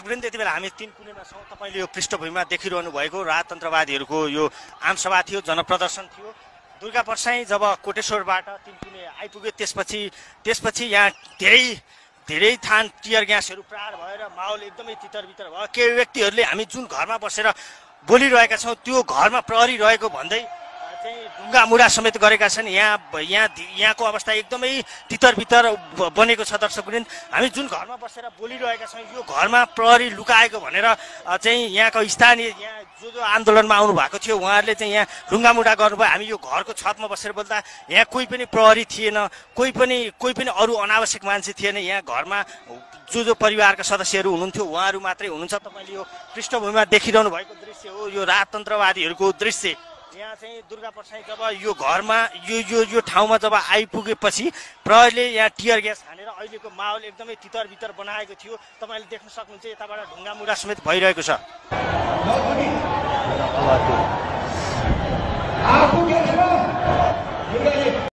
दर्शकवृन्द, यति बेला हामी 3 कुनेमा छौँ। तपाईँले यो पृष्ठभूमिमा देखिरहनु भएको राजतन्त्रवादीहरूको यो आमसभा थियो, जनप्रदर्शन थियो। दुर्गा परसाई जब कोटेश्वरबाट 3 कुने आइपुग्यो त्यसपछि यहाँ धेरै थान टियर ग्यासहरू प्रहार भएर माहौल एकदमै तितर-बितर भयो। केही व्यक्तिहरूले हामी जुन घरमा बसेर बोलिरहेका छौँ त्यो घरमा प्रहरी रहेको भन्दै चाहिँ ढुङ्गा मुढा समेत गरेका छन्। यहाँको अवस्था एकदमै तितर-बितर बनेको छ। दर्शकवृन्द, हामी जुन घरमा बसेर बोलिरहेका छौँ यो घरमा प्रहरी लुकाएको भनेर चाहिँ यहाँको स्थानीय यहाँ जो आन्दोलनमा आउनु भएको थियो उहाँहरूले चाहिँ यहाँ ढुङ्गामुढा गर्नुभयो। हामी यो घरको छतमा बसेर बोल्दा यहाँ कोही पनि प्रहरी थिएन, कोही पनि अरू अनावश्यक मान्छे थिएन। यहाँ घरमा जो परिवारका सदस्यहरू हुनुहुन्थ्यो उहाँहरू मात्रै हुनुहुन्छ। तपाईँले यो पृष्ठभूमिमा देखिरहनु भएको दृश्य हो यो राजतन्त्रवादीहरूको दृश्य। यहाँ चाहिँ दुर्गा परसाई जब यो घरमा यो ठाउँमा जब आइपुगेपछि प्रहरीले यहाँ टियर ग्यास हानेर अहिलेको माहौल एकदमै तितर बितर बनाएको थियो। तपाईँले देख्न सक्नुहुन्छ यताबाट ढुङ्गामुढा समेत भइरहेको छ।